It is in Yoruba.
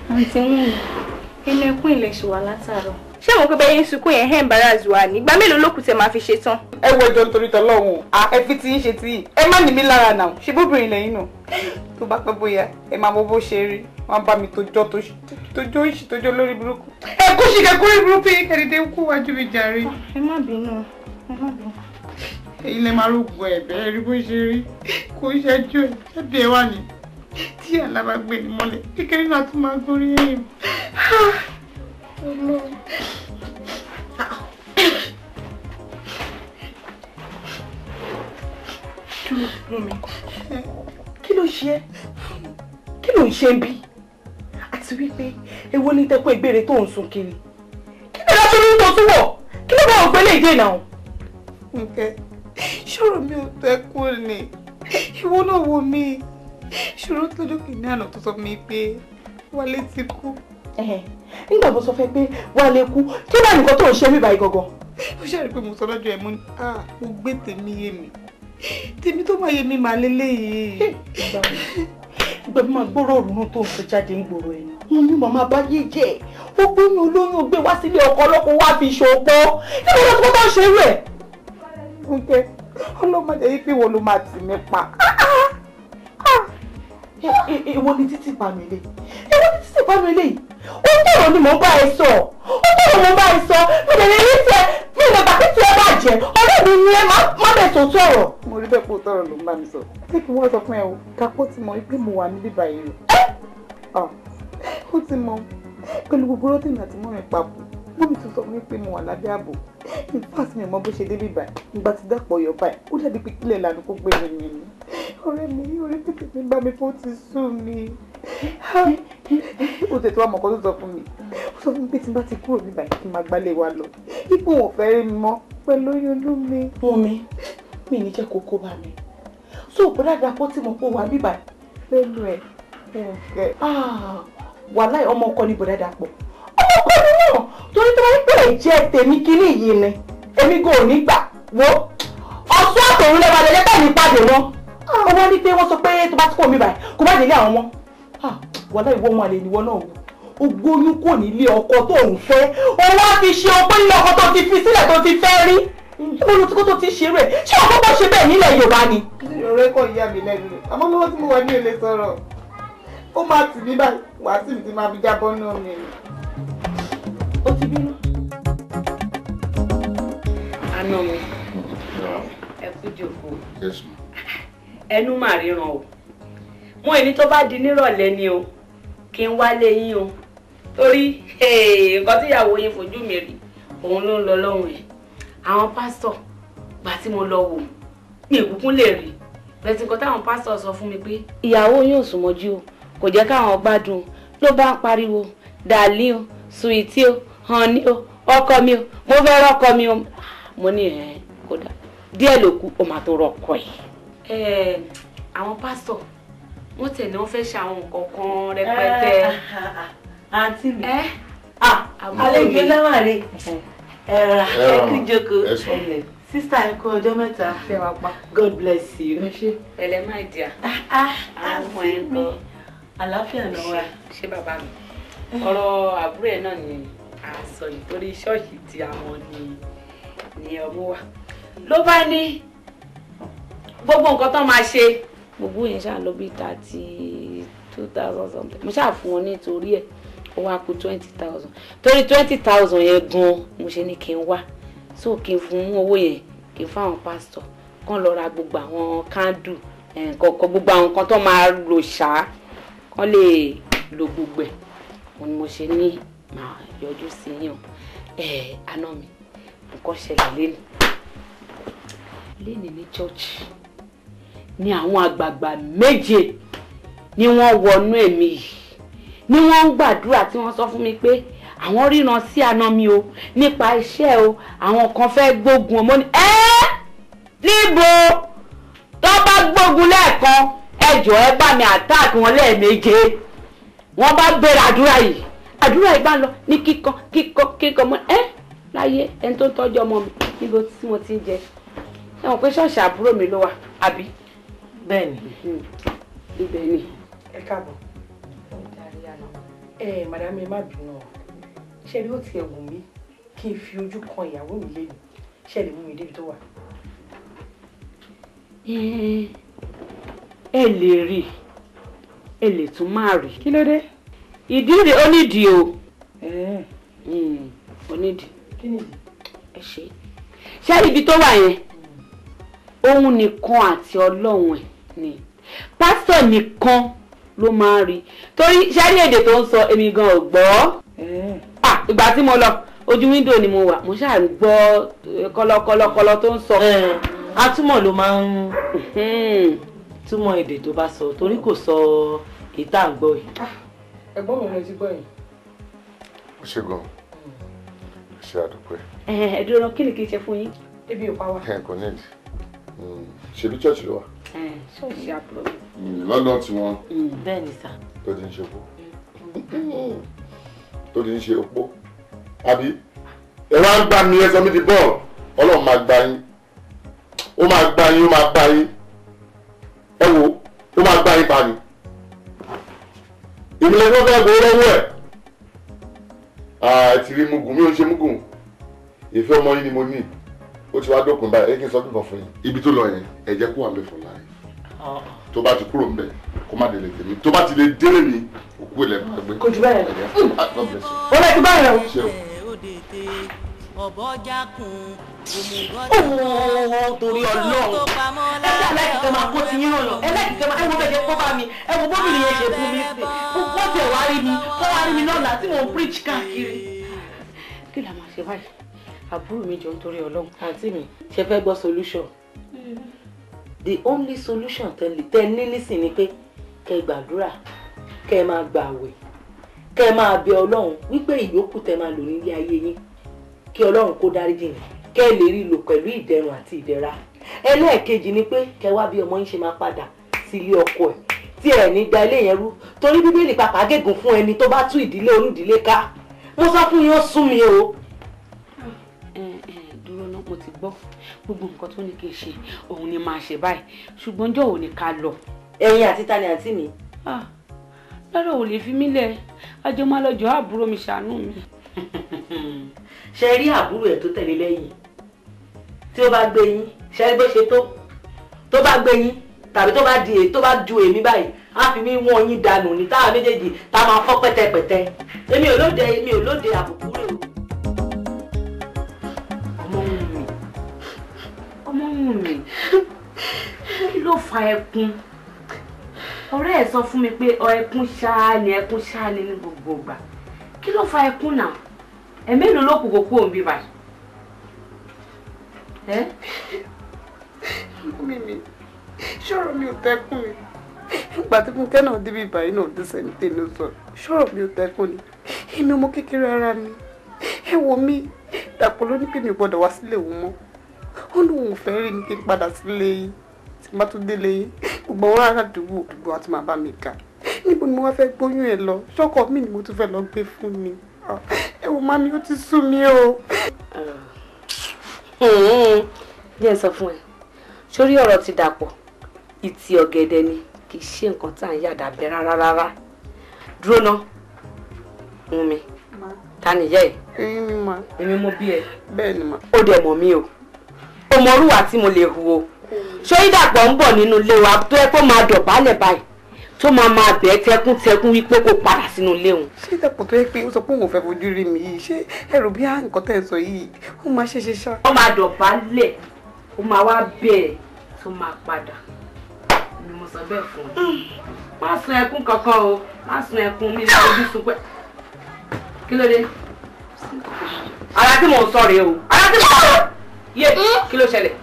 Àǹtí mú mi, inú ẹkún ilẹ̀ ṣì wà látàárọ̀. Ṣé mo pé bẹ́ẹ̀ yín sunkún yẹn ẹ̀ embarrass wa ní? Ìgbà mélòó ló kù tẹ máa fi ṣe tán? Ẹ wo ẹjọ́ nítorí tọlọ́run, ẹ fi tí ń ṣe tí yìí. Ẹ má ní mi lára náà, ṣe bóbìnrin lẹ́yìn náà. Tó bá pẹ́ bóyá, ẹ máa mọ bó ṣe rí. Wọ́n bá mi tójọ́ tójọ́ ìṣì tójọ́ lórí burúkú. Ẹ kú ṣì kẹ́kọ́ rí burúkú yìí kẹ́dídé ń kú wájú mi jàre. Ẹ má bínú, ẹ má bínú. Ẹ̀yin lẹ máa rògbò ẹ̀bẹ̀ rí bó ṣe rí. Kò ṣẹ́jú ẹ̀ ṣẹ́bi ẹ wà ní. Tí àlá bá gbé ni mọ́lẹ̀, kékeré náà tún máa gorí ẹ̀yìn. Dúró mú mi. Kí ló ṣe ẹ́? Kí ló ń ṣe ń bí? Àti wípé èwo ní tẹ́kọ̀ ìgbére tó ń sun kiri. Kí ló dájú ní tó tún wọ̀? Kí ló bá ògbé lè dé náà? Ǹkẹ́, ṣòro mi ò tẹ́kùn ni. Ìwọ náà wo mi. Ṣòro tó lókè ní àná tó sọ fún mi pé Wálé ti kú. Nígbà tó sọ fẹ́ pé Wálé kú, kí bá nìkan tó ń ṣe mí báyìí gangan? Ó ṣàrí pé mo sọ lọ́jọ́ ẹ̀ mú ni, mo gbé tèmi yé mi. Tèmi tó máa yé mi màá lélẹ́yìí. Ìgbà mi máa gbọ́rọ̀ òrùn tó ń sọ jáde ń gbòòrò ẹni. Wọ́n ní màmá bá yé jẹ́. Ó gbóyún olóyún ó gbé wá sílé ọkọ ọlọ́kọ wá fi ṣòpọ̀. Níbo ló ti kọ́kọ́ ṣe rẹ̀? Fúnkẹ́, ọlọ́mọdé yìí pé wọ́n ló máa tì mí pa. Èwo ni títì pa mi lé? Èwo ni títì pa mi lé yìí? Ó tọ̀rọ̀ ni mò ń bá ẹ sọ. Ó tọ̀rọ̀ mò ń bá ẹ sọ. Mi lè rí tiẹ̀, mi lè gbà pé tiẹ̀ bàjẹ́. Ọ̀rẹ́ mi ni ẹ má bẹ̀ tó sọ̀rọ̀. Mo rí bẹ́ẹ̀ pé ó tọ̀rọ̀ ló ń bá mi sọ. Ṣé kí wọ́n sọ fún ẹ o? Kápó ti mọ̀ pé mo wà níbí báyìí o. Ó ti mọ̀ pẹ̀lú gbogbo rótìmí àti mọ́rin papọ̀. Mọ́mí tún sọ fún mi pé mo wà lábẹ́ ààbò. In fact, mi ò mọ bó ṣe débí báyìí. Ìgbà tí Dàpọ̀ yọ báyìí, ó dàbí pé kílẹ̀ lànà kó gbé mi ni. Ọ̀rẹ́ mi, ọ̀rẹ́ tètè mi bá mi fún ti sú mi. Ó tètè wá mọ̀ kan tó sọ fún mi. Ó sọ fún mi pé tí n bá ti kúrò níbí báyìí kí n máa gbálé wa lọ. Ipò ò fẹ́ rí mi mọ́ pẹ̀lú oyún inú mi. Mummy, mi ní jẹ́ kó kó bá mi. So bọ́dá Dàpọ̀ tí mo kó wa bí báyìí. Lẹ́nu ẹ̀, Fúnkẹ́. Wàláì ọmọ ọkọ ni bọ́dá Dàpọ̀. Ọmọ ọkọ ni náà torí tó bá ń pè é jẹ́ tèmi kíní yìí ni. Èmi kò ní gbà wo. Ọ̀sán àtòrún lẹ́wà lẹ́jẹ́ bẹ́ẹ̀ ní pàdé wọn. Ó wá ní pé wọ́n sọ pé tó bá ti kó mi báyìí kó má délé àwọn ọmọ. Wàláì ìwọ ọmọ àlè níwọ náà wò. Ó gbóyún kò nílé ọkọ tó ń fẹ́. Ó wá fi ṣe ọpẹ́ nílé ọkọ tó ti fi sílẹ̀ tó ti fẹ́ rí. Níbo tí kò tó ti ṣe rẹ̀? Ṣé ọkọ bá ṣe bẹ́ẹ̀ nílẹ̀ Yorùbá ni? Ọ̀rẹ́ kò yá mi lẹ́nu rẹ̀. Àmọ́ lọ́wọ́ tí mo wà ní ilé sọ̀rọ̀. Ó máa tì mí báyìí, wàá tì mí tí máa fi jábọ́ náà mi. Ó ti bínú. Àná mi, ẹ kú jókòó. Ẹnu mà ríran o. Mo ẹni tó bá di nírọ̀lẹ́ ni o, kí n wálé yín o. Torí nǹkan tíyàwó yín fojú mi rí, òun ló ń lọ lọ́hùn ẹ̀. Àwọn pásítọ̀ gbà tí mo lọ wò, mi ìkúkún lè rí. Bẹ́ẹ̀ tí nǹkan táwọn pásítọ̀ sọ fún mi pé ìyàwó yín ò sùn mọ́jú o, kò jẹ́ káwọn gbádùn ló bá ń pariwo dàlí o, sùwìtì o, hàn ní o, ọkọ mi o, mo fẹ́ rọ́kọ mi o. Mo ní ẹ̀ kódà díẹ̀ ló kù ó máa tó rọ́kọ ẹ̀. Àwọn pásítọ̀ wọ́n tẹ̀lé wọ́n fẹ́ ṣe àwọn nǹkan kan rẹpẹtẹ. Àǹtí mi, àlejò láwàre, ẹ̀rà ẹ̀kú jókòó, sísá ẹ kú ọjọ́ mẹ́ta. God bless you. Pẹ̀lẹ́ my dear. Àwọn ọmọ ẹ̀ ń kọ́. Àlàáfíà náà wà. Ṣé bàbá mi? Ọ̀rọ̀ àbúrò ẹ̀ náà ni à ń sọ yìí torí ṣọ́ọ̀ṣì tí àwọn ni ọmọ wa. Ló bá ní gbogbo nǹkan tó máa ṣe. Gbogbo yẹn ṣáà lọ bí 32,000 something. Mo ṣáà fún wọn nítorí ẹ̀ ó wá kù 20,000. Torí 20,000 yẹn gan-an mo ṣe ní kí n wá. So kí n fún owó yẹn kí n fáwọn pásítọ̀ kán lọ ra gbogbo àwọn kándù kọ̀ọ̀kan gbogbo àwọn nǹkan tó máa lò ṣáá kán lè lo gbogbo ẹ̀. Òun ni mo ṣe ní màá yọjú sí yín o. Àná mi nǹkan ṣẹlẹ̀ léni. Léni ní church ní àwọn àgbààgbà méje ni wọ́n wọnú ẹ̀mí yìí ni wọ́n ń gbàdúrà tí wọ́n sọ fún mi pé àwọn ríran sí àná mi o nípa iṣẹ́ o àwọn kan fẹ́ gbógun o. Mo ní ẹ́ níbo tó bá gbógun lẹ́ẹ̀kan ẹ jọ̀ọ́ ẹ bá mi attack wọn lẹ́ẹ̀méje. Wọ́n bá bẹ̀rẹ̀ àdúrà yìí àdúrà yìí bá lọ ní kíkan kíkan kíkan mọ́ ẹ́ láyé ẹni tó ń tọ́jú ọmọ mi níbo tí mo ti ń jẹ. Ẹ mọ̀ pé ṣọ́ọ̀ṣì àbúrò mi ló wà àbí Bẹ́ẹ̀ni. Ibẹ̀ ni. Ẹ káàbọ̀. Ẹ madam ẹ má bínú o. Ṣé rí ó tiẹ̀ wù mí kí n fi ojú kan ìyàwó mi lẹ́nu? Ṣé lè mú mi débi tó wà? Ẹ lè rí, ẹ lè tún máa rí. Kí ló dé? Ìdí rẹ̀ ó nídìí o. Ó nídìí. Kí nìdí? Ẹ ṣe. Ṣé ibi tó wà yẹn? Òun nìkan àti Ọlọ́run ẹ̀ ni. Pásítọ̀ nìkan ló máa rí. Torí ṣé ní èdè tó ń sọ èmi gan ò gbọ́. Ìgbà tí mo lọ, ojú wíńdò ni mo wà. Mo ṣáà ń gbọ́ kọ́lọ́kọ́lọ́kọ́lọ́ tó ń sọ. Atúmọ̀ ló máa ń túmọ̀ èdè tó bá sọ torí kò sọ ìta ń gbọ́ yìí. Ẹ̀gbọ́n mi ló ti gbọ́ yìí. Ó ṣe gan-an, ṣe àdúpẹ́. Ẹ dúró, kí ni kí n ṣe fún yín? Ebi ò pa wá. Ẹ kò ní ìdí. Ṣebí church ló wà? Ṣọ́ọ̀ṣì àbúrò mi. Lọ́dọ̀ tí wọ́n. Bẹ́ẹ̀ ni sà. Tó ti ń ṣe opó. Tó ti ń ṣe opó. Àbí ẹ wá ń gbá mi, ẹ sọ mi di bọ́ọ̀lù. Ọlọ́run máa gbá yín. Ó máa gbá yín, ó máa gbá yín. Ẹ wo, ó máa gbá yín pa ni. Ìmìlẹ̀ tó fẹ́ gbowó lọ́wọ́ ẹ̀. Àti rí mugun, mi ò ń ṣe mugun. Ìfẹ́ ọmọ yín ni mo ní. Ó ti wá dópin báyìí, ẹ kí n sọ nǹkan fún yín. Ibi tó lọ yẹn, ẹ jẹ́ kó wà mí fún láàyè. Tó bá ti kúrò ńbẹ̀, kó má délé tèmi. Tó bá ti lè délé mi, òkú ilẹ̀ máa gbé. Kò jù báyìí lọ. God bless you. Ó lè ti báyìí lọ. Ṣé o? Ooo, torí Ọlọ́run. Ẹ ṣe aláìkẹ́ máa kó ti yín ràn yàn. Ẹlẹ́kìkẹ́ máa ẹ wo bẹ́ẹ̀ ṣe kó bá mi. Ẹ wo bóbìnrin yẹn ṣe fún mi sí. Kó tẹ̀ wá rí mi, kó wá rí mi lọ́la tí mò ń preach káàkiri. Kí la máa ṣe báyìí? Àbúrò mi jọ nítorí Ọlọ́run. Àǹtí mi, ṣe fẹ́ gbọ́ solution? The only solution tẹ́ ní nísìn ni pé kẹ́ gbàdúrà, kẹ́ máa gbààwẹ̀, kẹ́ máa bẹ Ọlọ́run wípé ìyókù tẹ́ máa lò nílé ayé yín kí Ọlọ́run kó dáríjì yín, kẹ́ lè rí lò pẹ̀lú ìdẹ̀rùn àti ìdẹ̀ra. Ẹlẹ́ẹ̀kejì ni pé kẹ́ wá bí ọmọ yín ṣe máa padà sílé ọkọ ẹ̀ tí ẹ̀ ní da ilé yẹn rú, torí Bíbélì pàpà gégùn fún ẹni tó bá tú ìdílé onídìílé ká. Mo sọ fún yín, ó sún mi o. Dúró náà, mo ti gbọ́ gbogbo nǹkan tó ní kí n ṣe òun ni máa ṣe báyìí, ṣùgbọ́n jọ̀wọ́ ni ká lọ. Ẹ̀yin àti ta ni àǹtí mi? Lọ́rọ̀ ò lè fi mí lẹ̀, àjọ máa lọ jọ àbúrò mi, ṣàánú mi. Ṣe rí àbúrò ẹ̀ tó tẹ̀lé lẹ́yìn tí ó bá gbé yín, ṣe rí bó ṣe tó bá gbé yín tàbí tó bá di èyí tó bá ju èmi báyìí, á fi mí wọ́n yín dànù ní táwa méjèèjì tá a máa fọ́ pẹ́tẹpẹ́tẹ. Èmi ò lóde àbùkù rè o. Ọmọ mi, kí ló fa ẹkún? Ọ̀rẹ́ ẹ̀ sọ fún mi pé ẹkún ṣáá ni, ẹkún ṣáá ni ní gbogbo ìgbà. Kí ló fa ẹkún náà? Ẹ̀mélòó ló kù kó kú òun bí báyìí? Mímí, ṣọ́rọ̀ mi ò tẹ́kùn mi. Ìgbà tí Fúnkẹ́ náà débi ìbàyí náà dé sẹ́ni tèmi sọ, ṣọ́rọ̀ mi ò tẹ́kùn ni. Èmi ọmọ kékeré ara mi. Ẹ wo mi, Dàpọ̀ ló ní pé mi gbọ́dọ̀ wá sílé òun mọ́. Ó lóun ò fẹ́ rí mi kí n padà sílé yín. Tí n bá tún délé yín, gbogbo àwọn ará àdúgbò àti màá bá mi kà. Níbo ni mo wá fẹ́ gbóyún ẹ lọ? Ṣọ́kọ mi ni mo tún fẹ́ lọ gbé fún mi. Ẹ wo mami, ó ti sú mi o. Jẹ́ sọ fún ẹ, sórí ọ̀rọ̀ ti Dàpọ̀, ìtì ọ̀gẹ̀dẹ̀ ni, kì í ṣe nǹkan tá à ń yàdà bẹ́ rárá rárá. Dúró ná, Wùnmí, ta nìyá ẹ̀? Èmi mà. Èmi mo bí ẹ. Bẹ́ẹ̀ ni mà. Ó dẹ̀ mọ̀ mí o. Ó mọ orúwà tí mo lè hu o. Sórí Dàpọ̀ ń bọ̀ nínú ilé wa tó yẹ kó máa dọ̀bálẹ̀ báyìí, tó máa máa bẹ̀ẹ́ tẹkúntẹkún wípé kó padà sínú ilé òun. Ṣé Dàpọ̀ tó yẹ pé ó sọ pé òun ò fẹ́ fojú rí mi yìí, ṣé ẹrù bí nǹkan tẹ̀ ń sọ yìí ó máa ṣe ṣe ṣá? Ó máa dọ̀bálẹ̀, ó máa wá bẹ̀ẹ́ tó máa padà. Ni mo sọ bẹ́ẹ̀ fún ọ. Má sun ẹkún kankan o, má sun ẹkún mi ní ojú sun pẹ́. Kí ló dé? Ara tí mò ń sọ rèé o. Ara tí mò ń sọ. Yé, kí ló ṣẹlẹ̀?